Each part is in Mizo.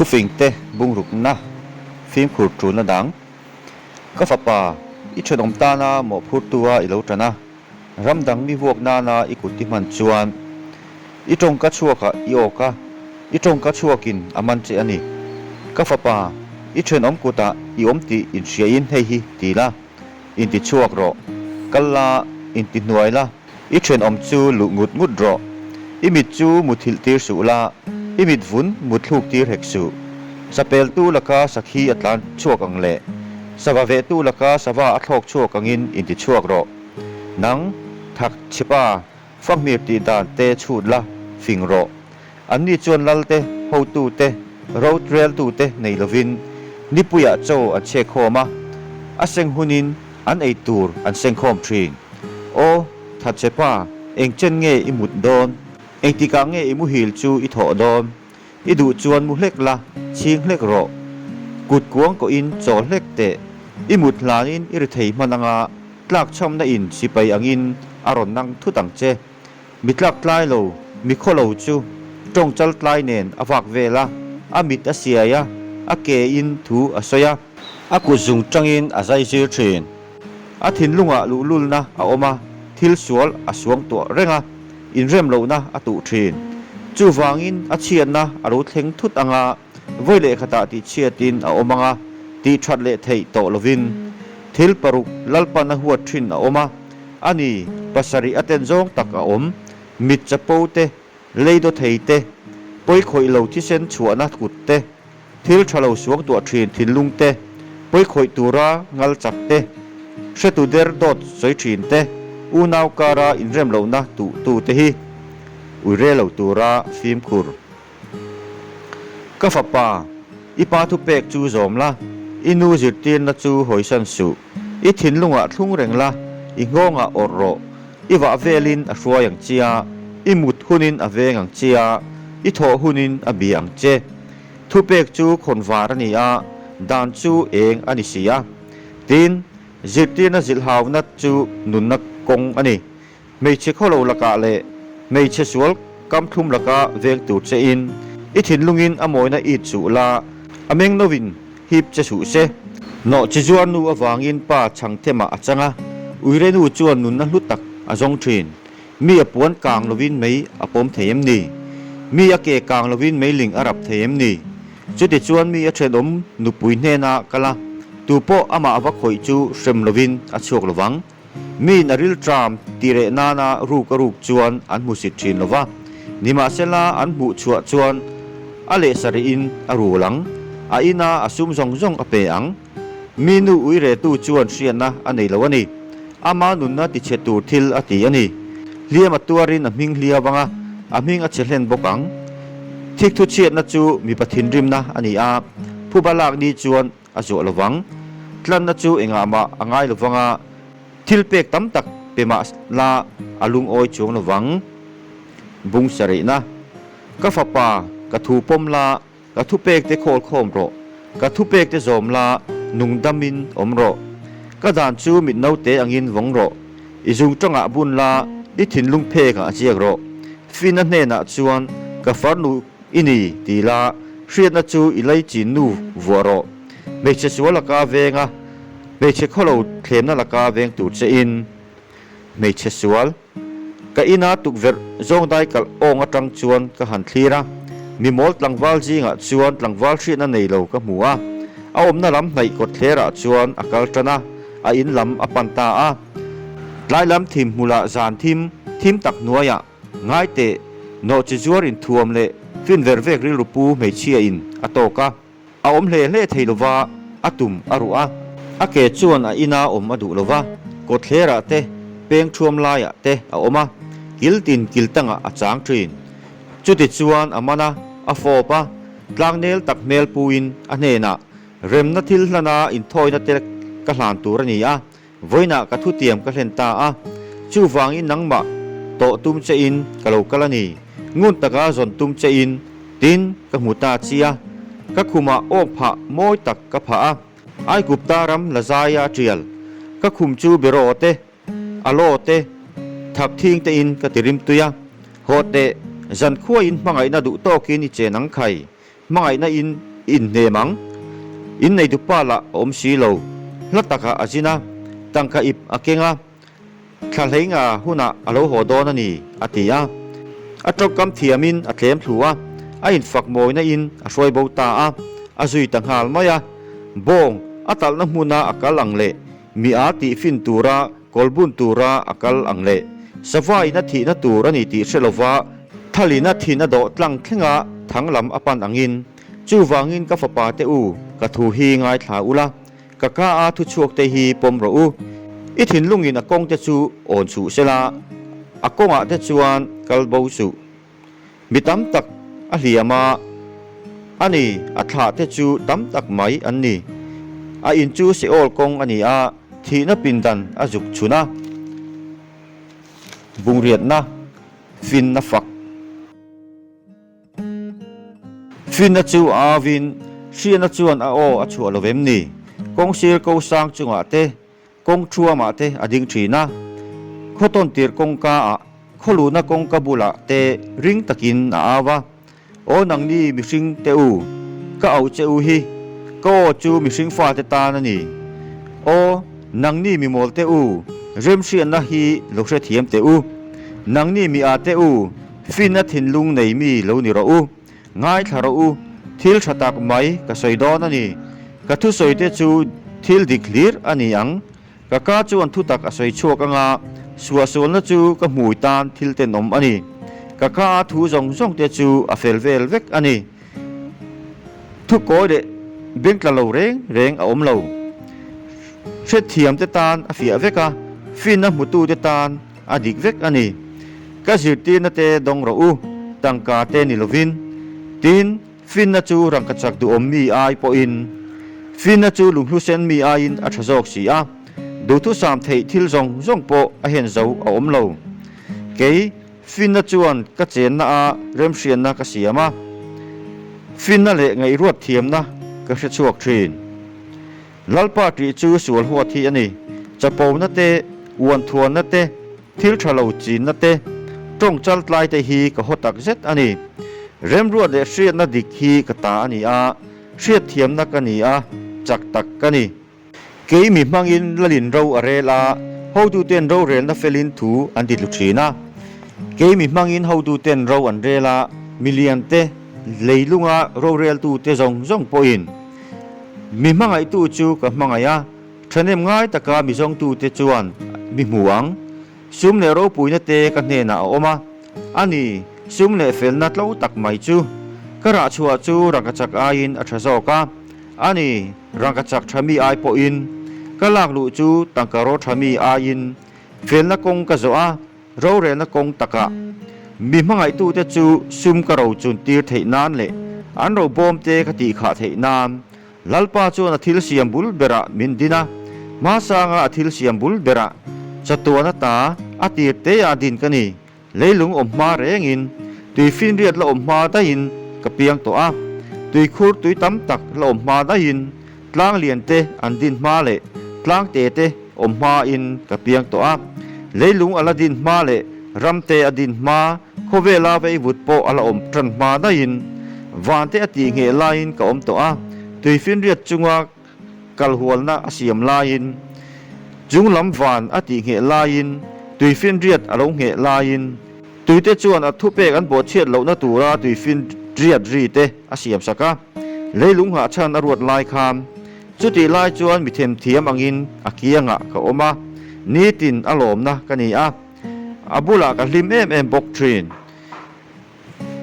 Thufingte bungrukna fimkhur tulna dang. Ka fapa, i thenawm tana mawhphurtua i lo tan a, ram dang mi vuak nana i kut i hman chuan i tawngka chhuakah i awk a, i tawngka chhuakin a man che a ni. Ka fapa, i thenawm kutah i awm tih inhriain hei hi ti la, inti chhuak rawh, kal la, inti hnuai la, i thenawm chu luh ngut ngut rawh. I mit chu muthilh tir suh la, i mit vun mutthluk tir hek suh. Sapeltu laka sakhi a tlan chhuak ang leh sava vehtu laka sava a thlawk chhuak angin inti chhuak rawh. Nang, thak chhepa, fanghmir tih dan te chhut la, fing rawh. Anni chuan lal te, hotu te, rotreltu te nei lovin nipuiah chaw an chhekkhawm a, a seng hunin an ei tur an sengkhawm thin. Aw, thatchhe pa, eng chen nge i mut dawn? Engtikah nge i muhil chu i thawh dawn? I duh chuan mu hlek la, chhing hlek rawh. Kut kuang kawhin chaw hlek teh. I mut hlanin i ri thei hman anga tlakchhamna in sipai angin a rawn nang thut ang che. Mi tlak tlai lo, mi khaw lo chu tawng chal tlai nen a vak vel a, a mit a siai a, a ke in thu a sawi a. A kut zung tangin a zai zir thin. A thinlungah luhlulna a awm a, thil sual a suang tuah reng a, inrem lohna a tuh thin. Chuvangin a chhiatna a lo thleng thut anga vawi leh khatah tihchhiatin a awm anga tih that leh theih tawh lovin thil paruk Lalpan a huat thin a awm a, a ni, pasarih a ten zawng tak a awm, mit chapo te, lei daw thei te, pawi khawih lo thisen chhuahna kut te, thil tha lo suang tuah thin thinlung te, pawi khawih tura ngal chak te, hretu der dawt sawi thin te, unau kara inrem lohna tuh tu te hi ui re lo tura fimkhur. Ka fapa, i pa thupek chu zawm la, i nu zirtirna chu hawisan suh. I thinlungah thlung reng la, i nghawngah awrh rawh. I vah velin a hruai ang che a, i mut hunin a veng ang che a, i thawh hunin a bia ang che. Thupek chu khawnvar a ni a, dan chu eng a ni si a. Tin, zirtirna zilhhauna chu nunna kawng a ni. Hmeichhe khawlo lakah leh hmeichhe sual kamthlum laka veng tur che in i thinlungin a mawina it suh la, a meng novin hip che suh se. Nawh chi zuar nu avangin pa chhang themah a chang a, uire nu chuan nunna hlu tak a zawng thin. Mi a puan kang lovin mei a pawm thei em ni? Mi a ke kang lovin meiling a rap thei em ni? Chutichuan mi a thenawm nupui hnena kal a, tupawh amah va khawih chu hrem lovin a chhuak lovang. Miin a rilṭam ti reh nana ruk a ruk chuan an hmusit ṭhin lo va, nimahsela an hmuh chhuah chuan a leh sarih-in a rul ang, a ina a sum zawng zawng a pe ang. Mi nu ui retu chuan hriatna a nei lo a ni. Ama nunna tichhe tur thil a ti a ni. Hliam a tuarin a hming hliau ang a, a hming a chhe hlen bawk ang. Thikthu chhiatna chu mipa thinrimna a ni a, phuba lak ni chuan a zuah lo vang. Tlanna chu engah mah a ngai lo vang a, thil pek tam tak pe mah la a lungawi chuang lo vang. Bung sarihna, Ka fapa, ka thu pawm la, ka thupek te khawl khawm rawh, ka thupek te zawm la, nung damin awm rawh. Ka dan chu mit naute angin vawng rawh, i zung tangah bun la, i thinlung phekah ziak rawh. Fina hnenah chuan ka farnu I ni, ti la, hriatna chu i lei chin nu vuah rawh. Hmeichhe sual laka veng a, hmeichhe khawlo thlemna laka veng tur che in. Hmeichhe sual, ka ina tukverh zawngdai kalh awng atang chuan ka han thlir a, mimawl tlangval zingah chuan tlangval hriatna nei lo ka hmu a, a awmna lam hnaih kawtthlerah chuan a kal tan a, a in lam a pan ta a. Tlai lam thim hmulah zan thim, thim tak hnuaiah, Ngai teh, nawhchi zuar inthuam leh fin ver vek rilru pu hmeichhia in a tawk a, a awm hle hle thei lova a tum a ruh a. A ke chuan a ina awm a duh lova, kawtthlerah te, peng thuam laiah te a awm a, kil tin kil tangah a chang thin. Chuti chuan a man a, a fawp a, tlangnel tak hmel puin a hnenah remna thil hlana inthawina te ka hlan tur a ni a, Vawiinah ka thutiam ka hlen ta a, chuvangin nangmah tawh tum che in ka lo kal a ni. Ngun taka zawn tum che in, tin, ka hmu ta chi a. Ka khumah awk phah mawi tak ka phah a, Aigupta ram la zaia tial. Ka khum chu beraw te, alaw te, thak thing te in ka ti rim tui a. Haw teh, zan khuaiin hmangaihna duh tawkin i chen ang khai. Hmangaihna in i inhnem ang? In neitupa lah a awm si lo. Hla takah a zin a, tangka ip a keng a, thla hleinga hunah a lo haw dawn a ni, a ti a. A tawngkam thiamin a tlem thlu a, a infak mawina in a hruai bo ta a, a zui ta nghal mai a. Bawng a talhna hmuna a kal ang leh mi a tihfin tura Kawl bun tura a kal ang leh sava in a thihna tur a ni tih hre lova thalin a thin a dawh tlang thlenga thang lam a pan angin, chuvangin ka fapa te u, ka thu hi ngaithla ula, ka ka a thuchhuak te hi pawm rawh u. I thinlungin a kawng te chu awn chhuh sela, a kawngah te chuan kal bo suh. Mi tam tak a hliam a, a ni, a thlah te chu tam tak mai an ni. A in chu Seol kawng a ni a, thihna pindan a zuk chhun a, bungriatna finna fak. Finna chu a avin, hriatna chuan a aw a chhuah lo vem ni? Kawngsir ko sang chungah te Kawng thuamah te a ding thin a, khaw tawn tir kawngka ah khaw luhna kawngka bulah te ring takin a au a, Aw nangni mihring te u, ka auh che u hi, ka aw chu mihring fate tan a ni. Aw nangni mimawl te u, remhriatna hi lo hrethiam teh u. Nangni mi a te u, finna thinlung nei mi lo ni rawh u. Ngaithla rawh u, thil tha tak mai ka sawi dawn a ni. Ka thusawi te chu thil dik hlir a ni ang. Ka ka chuan thutak a sawi chhuak anga suahsualna chu ka hmui tan thil tenawm a ni. Ka ka a thu zawng zawng te chu a fel vel vek a ni. Thu kawi leh bengtla lo reng reng a awm lo. Hrethiam te tan a fiah vek a, finna hmutu te tan A dik vek a ni. Ka zirtirna te dawng rawh u, tangka te ni lovin. Tin, finna chu rangkachak duhawm mi ai pawhin, finna chu lunghlusen mi aiin a tha zawk si a, duhthusam theih thil zawng zawng pawh a hen zo a awm lo. Kei, finna chuan ka chenna a remhriatna ka siam a, finna leh ngaihruat thiamna ka hre chhuak thin. Lalpa tih chu sual huat hi a ni. Chapona te, uanthuanna te, thil tha lo chinna te, tawng chal tlai te hi ka haw tak zet a ni. Remruat leh hriatna dik hi ka ta a ni a, hriatthiamna ka ni a, chak tak ka ni. Kei mi hmangin lalin ro a rel a, hotuten rorelna felin thu an ti tlu thin a. Kei mi hmangin hotuten ro an rel a, milian te, leilunga roreltute zawng zawng pawhin Mi hmangaihtu chu ka hmangaih a, thahnem ngai taka mi zawngtute chuan mi hmu ang. Sum leh ropuina te ka hnenah a awm a, a ni, sum leh felna tlo tak mai chu. Ka rah chhuah chu rangkachak aiin a tha zawk a, a ni, rangkachak tha mi ai pawhin. Ka lak luh chu tangka ro tha mi aiin felna kawng ka zawh a, Rorelna kawng takah mi hmangaihtute chu sum ka ro chun tir theih nan leh an ro bawmte ka tih khah theih nan Lalpa chuan a thil siam bul berah min din a, hmasanga a thil siam bul berah chatuan ata a tir te-ah din ka ni. Leilung awm hma rengin tuifinriat la awm hma daihin ka piang tawh a, tuikhur tui tam tak la awm hma daihin Tlang lian te an din hma leh tlang te te awm hmain ka piang tawh a, leilung a la din hma leh ram te a din hma, khawvela veivut pawh a la awm tan hma daihin van te a tih ngheh laiin ka awm tawh a, tuifinriat chunga kalhualna a siam laiin, chung lam van a tih ngheh laiin, tuifinriat a lo ngheh laiin, tuite chuan a thupek an bawhchhiat lohna tura tuifinriat ri te a siam sak a. Leilung nghah chhan a ruat lai khan chutih lai chuan mi themthiam angin a kiangah ka awm a, nitin a lawmna ka ni a, a bulah ka hlim em em bawk thin.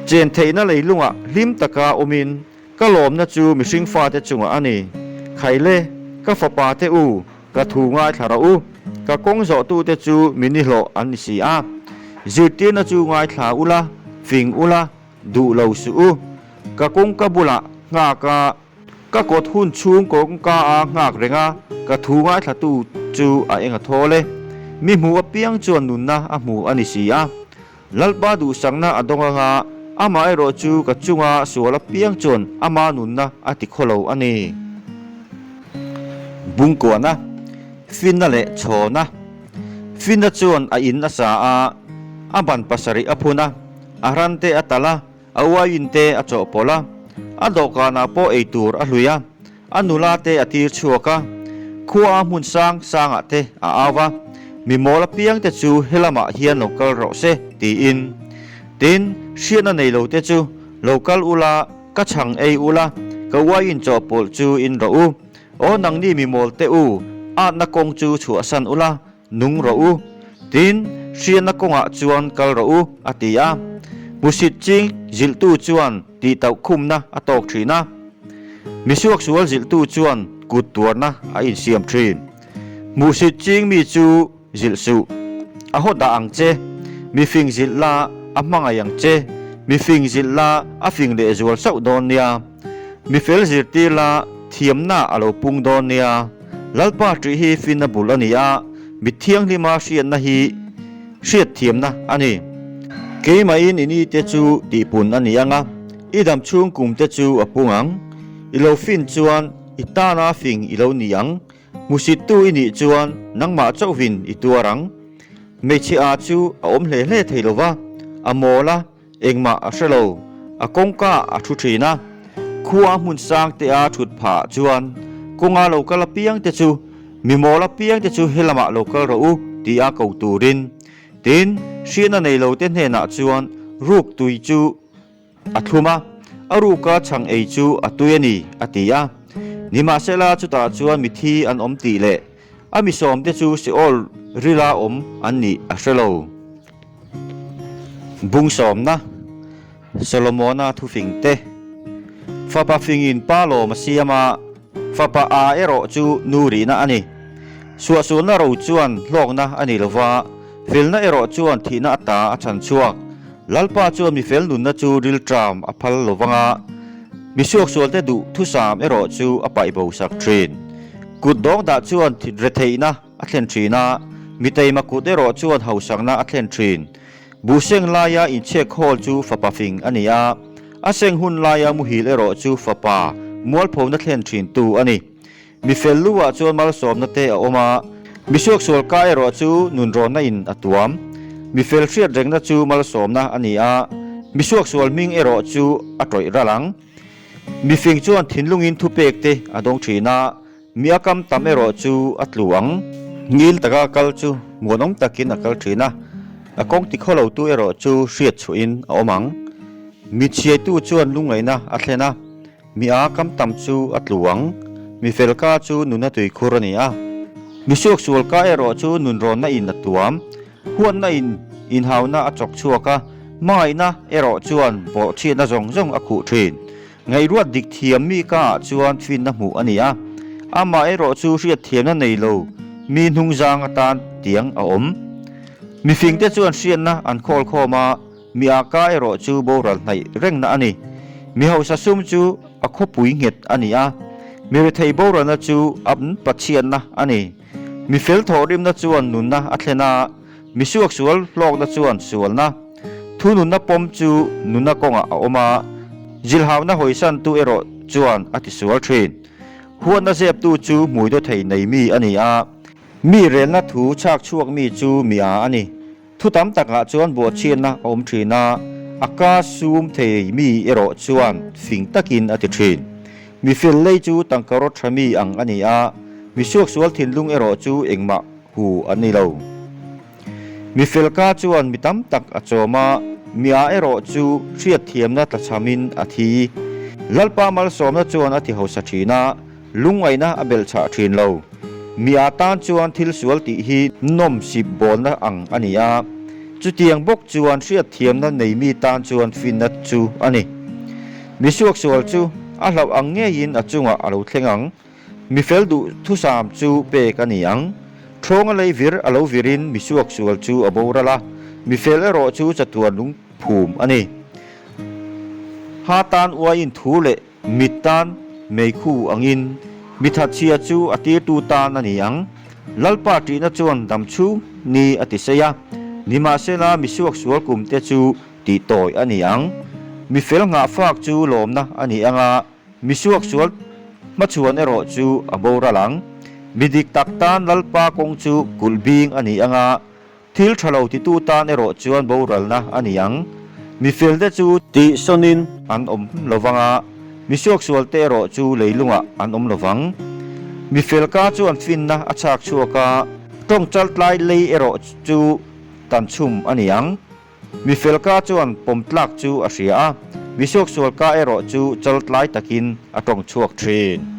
Chen theihna leilungah hlim taka awmin ka lawmna chu mihring fate chungah a ni. Khaile, ka fapa te u, ka thu ngaithla rawh u, ka kawng zawhtute chu mi nihlawh an ni si a. Zirtirna chu ngaithla ula, fing ula, Duh lo suh u. Ka kawngka bulah nghak a, ka kawt hun chhung kawngka a nghak reng a, ka thu ngaithlatu chu a eng a thawl e. Mi hmu apiang chuan nunna a hmu a ni si a. Lalpa duhsakna a dawng anga, amah erawh chu ka chunga sual apiang chuan ama nunna a ti khaw lo a ni. Bungkuana, Finna leh Chhawna. Finna chuan a in a sa a, a ban pasarih a phun a. A ran te a talh a, a uaiin te a chawhpawlh a. A dawhkanah pawh ei tur a hlui a, a nula te a tir chhuak a, khua a hmun sang sangah te a au va, Mi mawl apiang te chu helamah hian lo kal rawh se, tiin. Tin, hriatna nei lo te chu lo kal ula, ka chhang ei ula, ka uaiin chawhpawlh chu in rawh u. Aw nangni mi mawl te u, atna kawng chu chhuahsan ula, Nung rawh u, tin, hriatna kawngah chuan kal rawh u, a ti a. Hmusit ching zilhtu chuan tihtauh khumna a tawk thin a. Misuaksual zilhtu chuan kut tuarna a insiam thin. Hmuhsit ching mi chu zilh suh, a haw dah ang che. Mi fing zilh la, a hmangaih ang che. Mi fing zilh la, a fing lehzual sauh dawn nia. Mi fel zirtir la, thiamna a lo pung dawn nia. Lalpa ṭih hi finna bul a ni a, mit thianghlima hriatna hi hriatthiamna a ni. Keimahin i nite chu tihpun a ni ang a, i dam chhung kumte chu a pung ang. I lo fin chuan i tana fing i lo ni ang, hmusittu i nih chuan nangmah chauhvin i tuar ang. Hmeichhe a chu a awm hle hle thei lo va, a mawl a, Engmah a hre lo, a kawngka a thu thin a. Khua hmun sang te a thut phah chuan kawnga lo kal apiang te chu, mi mawl apiang te chu helamah lo kal rawh u ti a ko turin. Tin, hriatna nei lo te hnenah chuan ruk tui chu a thlum a, a ruka chhang ei chu a tui a ni a ti a. Nimahsela chutah chuan mithi an awm tih leh a mi sawmte chu Seol rila awm an nih a hre lo. Bung sawmna, Solomona thufing te. Fapa fingin pa lawm a siam a, fapa a erawh chu nu rihna a ni. Suahsualna ro chuan hlawkna a ni lova, felna erawh chuan thihna ata a chhan chhuak. Lalpa chuan mi fel nunna chu rilṭam a phal lovang a, mi suaksualte duh thusam erawh chu a paih bo sak ṭhin. Kut dawng dah chuan retheihna a thlen thin a, mi taima kut erawh chuan hausakna a thlen thin. Buh seng laia inchhek hawl chu fapa fing a ni a, a seng hun laia muhil erawh chu fapa mualphona thlen thintu a ni. Mi fel luah chuan malsawmna te a awm a, mi suaksual ka erawh chu nunrawnna in a tuam. Mi fel hriat rengna chu malsawmna a ni a, mi suaksual hming erawh chu a tawih ral ang. Mi fing chuan thinlungin thupek te a dawng thin a, Mi a kam tam erawh chu a tlu ang. Ngil taka kal chu muanawm takin a kal thin a, a kawng tikhaw lotu erawh chu hriat chhuahin a awm ang. Mi chhiaitu chuan lungngaihna a thlen a, mi a kam tam chu a tlu ang. Mi fel ka chu nuna tuikhur a ni a, mi suaksual ka erawh chu nunrawnna in a tuam. Huatna in inhauna a chawk chhuak a, hmangaihna erawh chuan bawhchhiatna zawng zawng a khuh thin. Ngaihruat dik thiam mi ka ah chuan finna hmuh a ni a, amah erawh chu hriat thiamna nei lo mi hnungzang atan tiang a awm. Mifingte chuan hriatna an khawl khawm a, mi ah ka erawh chu boral hnaih rengna a ni. Mi hausa sum chu a khawpui nghet a ni a, mi rethei boralna chu a pachhiatna a ni. Mi fel thawhrimna chuan nunna a thlen a, Mi suaksual hlawkna chuan sualna, thununna pawm chu nuna kawngah a awm a, zilhauna hawisantu erawh chuan a tisual thin. Huatna zeptu chu hmui daw thei nei mi a ni a, mi relna thu chhak chhuak mi chu mi a a ni. Thu tam takah chuan buahchhiatna a awm thin a, a ka sum thei mi erawh chuan fing takin a ti thin. Mi fel lei chu tangka rawt tha mi ang a ni a, mi suaksual thinlung erawh chu engmah Hu a ni lo. Mi felka chuan mi tam tak a chawm a, mi a erawh chu hriatthiamna tlachhamin a thi. Lalpa malsawmna chuan a ti hausa thin a, lungngaihna a belhchhah thin lo. Mi a tan chuan thil sual tih hi nawm sip bawlna ang a ni a, chutiang bawk chuan hriatthiamna nei mi tan chuan finna chu a ni. Mi suaksual chu a hlauh ang ngeiin a chungah a lo thleng ang. Mi fel duh thusam chu pek a ni ang. Thawnga lei vir a lo virin mi suaksual chu a boral a, mi fel erawh chu chatuan lungphum a ni. Ha tan uaiin thu leh mit tan meikhu angin mi thatchhia chu a tirtu tan a ni ang. Lalpa ṭihna chuan dam chhung ni a ti sei a, nimahsela mi suaksual kumte chu tihtawi a ni ang. Mi fel nghahfak chu lawmna a ni ang a, Mi suaksual hmachhuan erawh chu a boral ang. Mi dik tak tan Lalpa kawng chu kulh bing a ni ang a, thil tha lo titu tan erawh chuan boralna a ni ang. Mi felte chu tihsawnin an awm lo vang a, Mi suaksualte erawh chu leilungah an awm lo vang. Mi fel ka chuan finna a chhak chhuak a, tawng chaltlai lei erawh chu tan chhum a ni ang. Mi fel ka chuan pawm tlak chu a hria a, mi suaksual ka erawh chu chaltlai takin a tawng chhuak thin.